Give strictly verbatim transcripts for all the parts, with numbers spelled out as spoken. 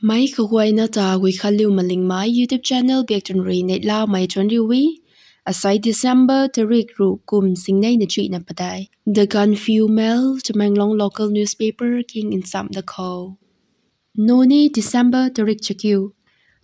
Mei kaguayna ta Guikhanliu Malingmei YouTube channel biak tun rui neihlamei tuan riu e. Asai December tarik ruh kum singnei na chuihna padeih. The Gaanphiu Mail, Tamenglong local newspaper king nsam da khou. Noney, December tarik chakiu.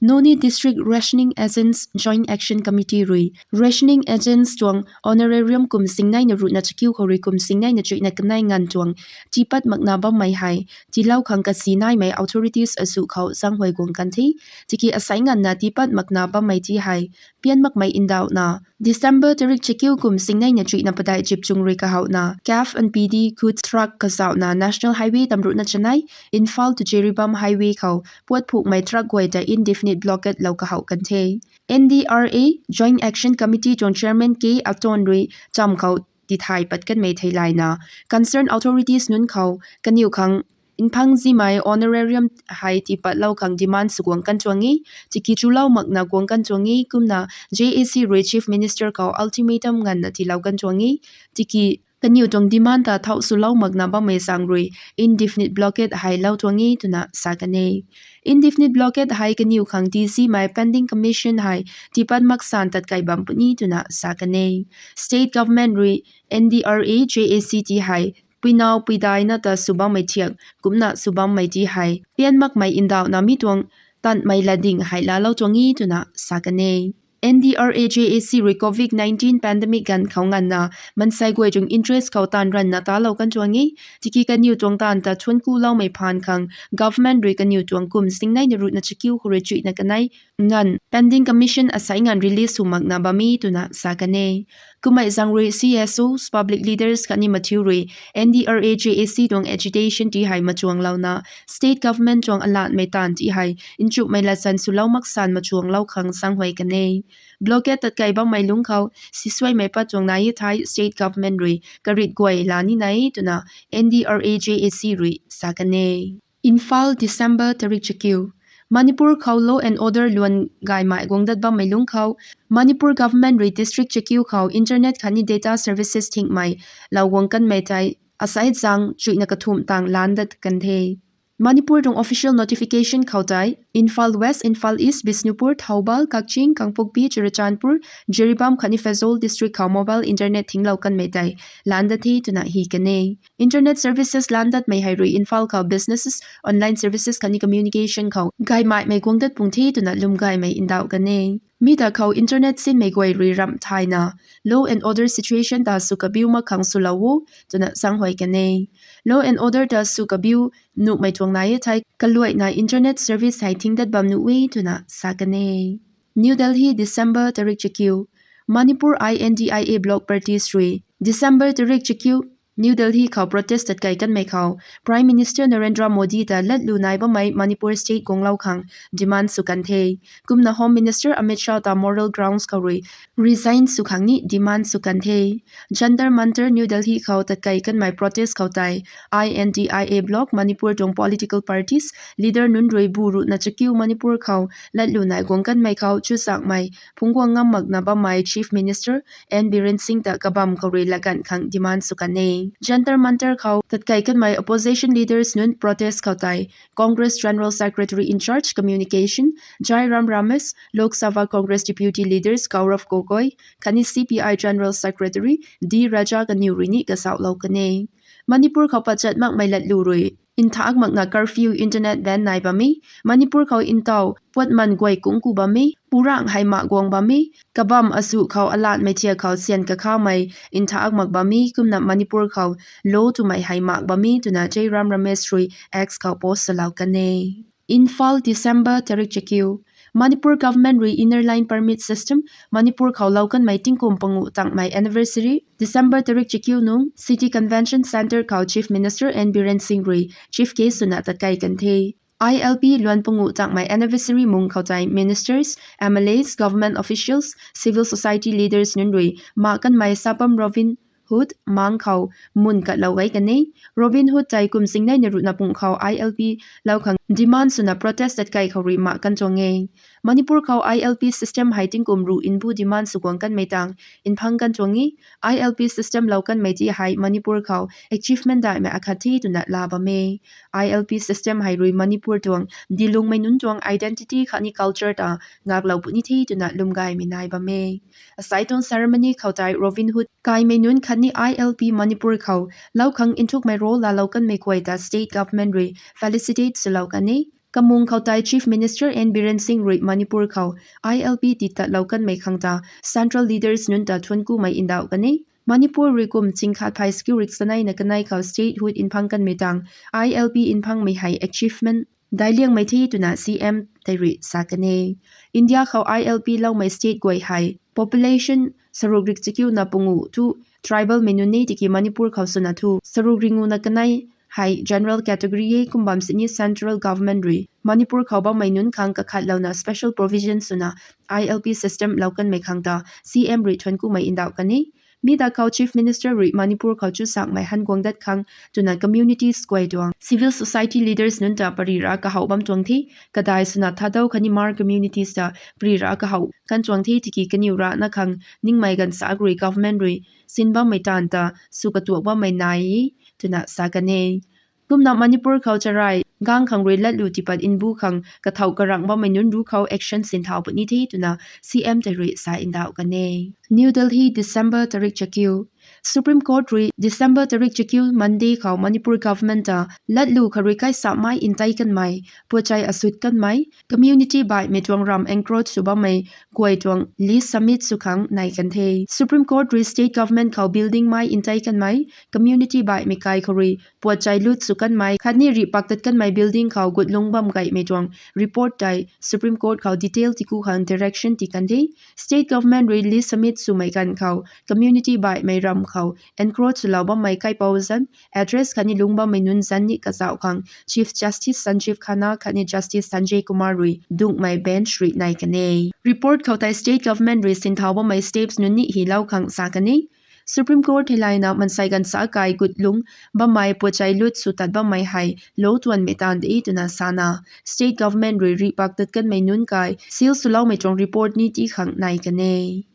Noney District Rationing Agents Joint Action Committee rui rationing agents tuang honorarium kum singnei na ruhna chakiu khou rui kum singnei na chuihna kanei nganv tuang tiipat makna bammei hei tiilou khang kasi naimei authorities azuh khou zaenghuay guang kan the. Tiki asai nganvna tiipat makna bammei ti hei pian makmei ndauhna December tarik chakiu kum singnei na chuihna padeih chipchung rui kahouhna CAF and PD goods truck kazauhna National Highway tamruhna chanei, Imphal to Jiribam Highway khou puat phukmei truck guay ta indefinite blockade lou kahouh kan the. N D R A Joint Action Committee tuang chairman K Aton rui cham khou tithay pat kanmei theilayna concerned authorities nunc khou kaniw khang nphangzimei honorarium hei tiipatlou khang demand sw guang kan tuang e. Tiki chulou makna guang kan tuang e kumna J A C rui Chief Minister khou ultimatum nganvna tiilou kan tuang e. Tiki kaniw tuang demand ta thau swlou makna bammei zaeng rui indefinite blockade hei lou tuang e twna sa kan e. Indefinite blockade hei kaniw khang tizimei pending commission hei tiipat maksan tatkai bam puni twna sa kan e. State government rui N D R A J A C ti hei puinau puidaina ta sw bammei thiak kumna sw bammei ti hei pian makmei ndauhna mi tuang tanmei latding hei laalou tuang e twna sa kan e. N D R A J A C rui covid nineteen pandemic ganv khou nganvna mansei guay tuang interest khou taanv ranvna talou kan tuang e. Tiki kaniw tuang taanv ta thuanc kuloumei phaan khang government rui kaniw tuang kum singnei na ruhna chakiu khou rui chuihna kanei nganv pending commission asai nganv release sw makna bam e twna sa kan e. Kummei zaeng rui C S Os, public leaders khatni mathiu rui N D R A J A C tuang agitation ti hei machuanglouna state government tuang alatmei taanv ti hei nchumhmei latsan swlou maksan machuanglou khang zaenghuay kan e. Blockade tatkai bammei lungc khou sisuaimei pat tuang nai e thei state government rui karit guay laa ni nai e twna N D R A J A C rui sa kan e. Imphal, December tarik chakiu. Manipur khou law and order luan gaymei guang dat bammei lungc khou Manipur government rui district chakiu khou internet khatni data services thingmei lou guang kanmei tei asai zaeng chuihna kathumh tang laan dat kan the. Manipur tuang official notification khou tei Imphal West, Imphal East, Bishnupur, Thoubal, Kakching, Kangpokpi, Churachandpur, Jiribam khatni Pherzawl district khou mobile internet thinglou kanmei tei laan dat the twna hi kan e. Internet services laan datmei hei rui Imphal khou businesses, online services khatni communication khou gaymeimei guang dat pung the twna lwm gaymei ndauh kan e. Mi ta khou internet sinmei guay rui ramh thayna law and order situation ta sw kabiu mak khang swlou o twna zaenghuay kan e. Law and order ta sw kabiu nuhmei tuang nai e thei kaluaina internet service hei thing dat bam nuh e twna sa kan e. New Delhi, December tarik chakiu. Manipur I N D I A bloc parties rui December tarik chakiu New Delhi khou protest tatkai kanmei khou Prime Minister Narendra Modi ta latlu nai bammei Manipur state guanglou khang demand sw kan the. Kumna Home Minister Amit Shah ta moral grounds khou rui resign sw khang ni demand sw kan the. Jantar Mantar, New Delhi khou tatkai kanmei protest khou tei I N D I A bloc Manipur tuang political parties leader nunc rui bu ruhna chakiu Manipur khou latlu nai guang kanmei khou chuzaenghmei phungc guang ngam makna bammei Chief Minister N Biren Singh ta kabam khou rui laganv khang demand sw kan e. Jantar Mantar khou tatkai kanmei opposition leaders nunc protest khou tei Congress General Secretary in charge communication Jairam Ramesh, Lok Sabha Congress Deputy Leaders Gaurav Gogoi khatni C P I General Secretary D Raja kaniw rui ni kazauhlou kan e. Manipur khou pachat makmei latlu rui nthak makna curfew, internet ban nai bam e. Manipur khou ntaw puatman guay kungc ku bam e. Purangh hei mak guang bam e. Kabam azuh khou alatmei thiak khou syan kakhamei nthak mak bam e. Kumna Manipur khou law twmei hei mak bam e twna Jairam Ramesh rui X khou post salou kan e. Imphal, December tarik chakiu. Manipur government rui Inner Line Permit System Manipur khou lou kanmei tingkum panguh tangmei anniversary December tarik chakiu nung City Convention Centre khou Chief Minister N Biren Singh rui chief guest swna tatkai kan the. I L P luan panguh tangmei anniversary mung khou tei ministers, M L As, government officials, civil society leaders nunc rui mak kanmei Sapam Robin Hood mang khou mun katlou gay kan e. Robin Hood tei kum singnei na ruhna pung khou I L P lou khang demand swna protest tatkai khou rui mak kan tuang e. Manipur khou I L P system hei tingkum ruh mbu demand sw guang kanmei tang nphang kan tuang e. I L P system lou kanmei ti hei Manipur khou achievement daihmei akhat the twna laa bam e. I L P system hei rui Manipur tuang dilungmei nunc tuang identity khatni culture ta ngaklou puni the twna lwm gaymei nai bam e. Asai tuang ceremony khou tei Robin Hood kaimei nunc khatni I L P Manipur khou lou khang nthukmei role laalou kanmei guay ta state government rui felicitate swlou kan e. Kamung khou tei Chief Minister N Biren Singh rui Manipur khou I L P tii tatlou kanmei khang ta central leaders nunc ta thuanckumei ndauh kan e. Manipur rui kum chingkhat phay skill rik saneina kanei khou statehood nphang kanmei tang I L P nphangmei hei achievement daic liangmei the twna C M tei rui sa kan e. India khou I L P loumei state guay hei population saruk rik chakiuna pungu thu tribalmei nunc e tiki Manipur khou swna thu saruk ringuna kanei hei general category e. Kum bam sini central government rui Manipur khou bammei nunc khang kakhatlouna special provision swna I L P system lou kanmei khang ta C M rui thuanckumei ndauh kan e. Mi da khou Chief Minister rui Manipur khou chusakmei han guang dat khang twna communities guay tuang civil society leaders nunc ta pary ra kahow bam tuang the. Kadai swna Thadou khatni Hmar communities ta pary ra kahow kan tuang the tiki kaniw rana khang ningmei ganv sa rui government rui sin bammei taanv ta sw katuak bammei nai e twna sa kan e. Kumna Manipur khou charai gang khang rui latlu tiipat mbu khang kathau karang bammei nunc ruc khou action sinthau puni the twna C M tei rui sa ndauh kan e. New Delhi, December tarik chakiu. Supreme Court rui December tarik chakiu Monday khou Manipur government ta latlu kha rui kaisapmei ntei kanmei, puachai asut kanmei, community baihmei tuang ram encroach sw bammei guay tuang list submit sw khang nai kan the. Supreme Court rui state government khou building mei ntei kanmei, community baihmei kai khou rui puachai lut sw kanmei khatni rih paktat kanmei building khou gutlung bam gaymei tuang report tei Supreme Court khou detail tiku khang direction tii kan the. State government rui list submit swmei ganv khou community baihmei ram khou encroach swlou bammei kaipouc zanc, address khatni lungc bammei nunc zanc ni kazauh khang Chief Justice Sanjeev Khanna khatni Justice Sanjay Kumar rui dungmei bench rui nai kan e. Report khou tei state government rui sinthau bammei steps nunc ni hylou khang sa kan e. Supreme Court theilayna mansei ganv sa kai gutlung bammei puachai lut sw tat bammei hei lou tuanmei taanv de twna sana, state government rui rih paktat kanmei nunc kai seal swloumei tuang report ni tii khang nai kan e.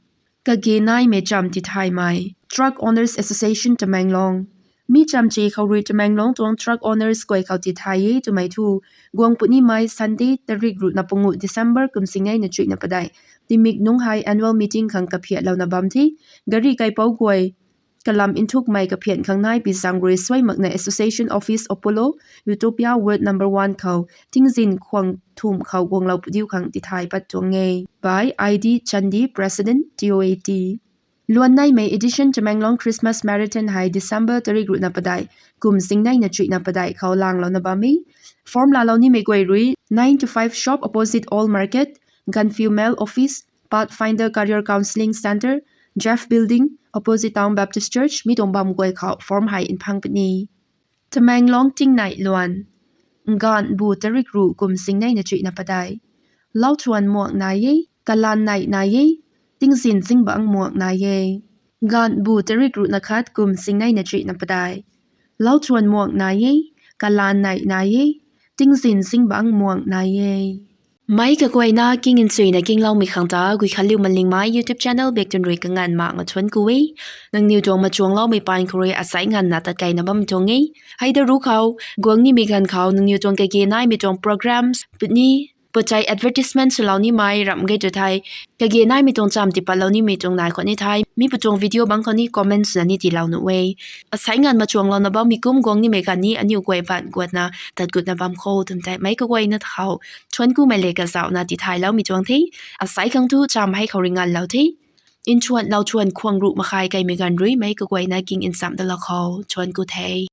Kage naimei cham tithaymei, Truck Owners Association Tamenglong. Mi chamche khou rui Tamenglong tuang truck owners guay khou tithay e twmei thu guang punimei Sunday tarik ruhna pungu December kum singneina chuihna padeih timik nungc hei annual meeting khang kaphiatlouna bam the. Gari kaipouc guay kalam nthukmei kaphian khang nai pi zaeng rui suai makna Association Office Apollo, Utopia Ward number one khou tingzin khwang thumh khou guanglou pudiu khang tithay pat tuang e. By I D Chandi, President, T O A T. Luan naimei edition Tamenglong Christmas Marathon hei December tarik ruhna padeih kum singneina chuihna padeih khou langlouna bam e. Form laalou nimei guay rui nine to five shop opposite Old Market, Gaanphiu Male Office, Pathfinder Career Counselling Centre, Jeff Building, opposite Town Baptist Church, mi tuang bam guay khou form hei nphang puni. Tamenglong tingnai luan. Nganvbu tarik ruh kum singneina chuihna padeih. Lauthuan muak nai e, kalan nai nai e, tingzin zingbangc muak nai e. Nganvbu tarik ruhna khat kum singneina chuihna padeih. Lauthuan muak nai e, kalan nai nai e, tingzin zingbangc muak nai e. Meic kaguayna king nchuina kingloumei khang ta Guikhanliu Malingmei YouTube channel bak tun rui kanganv mak nga thuancku e. Nangniw tuang machuangloumei paan khou rui asai nganvna tat keyna bam tuang e. Hei da ruc khou, guang nimei ganv khou nangniw tuang kage naimei tuang programs puni, puachai advertisement swlou nimei ramh ge tu thei, kage naimei tuang cham tiipatlou nimei tuang nai khou ni thei, mi pu tuang video bangc khou ni comment swna ni tiilou nuh e. Asai nganv machuanglouna bammei kum guang nimei ganv ni aniu guay baanc guatna tat gutna bam kho twmei tei meic kaguayna khou thuanckumei le kazauhna tithaylou mei tuang the. Asai khang thu cham hei khou rui nganvlou the. Nchuan lauthuan khwang ruh makhai keymei ganv rui meic kaguayna king nchamh dalou khou thuancku the.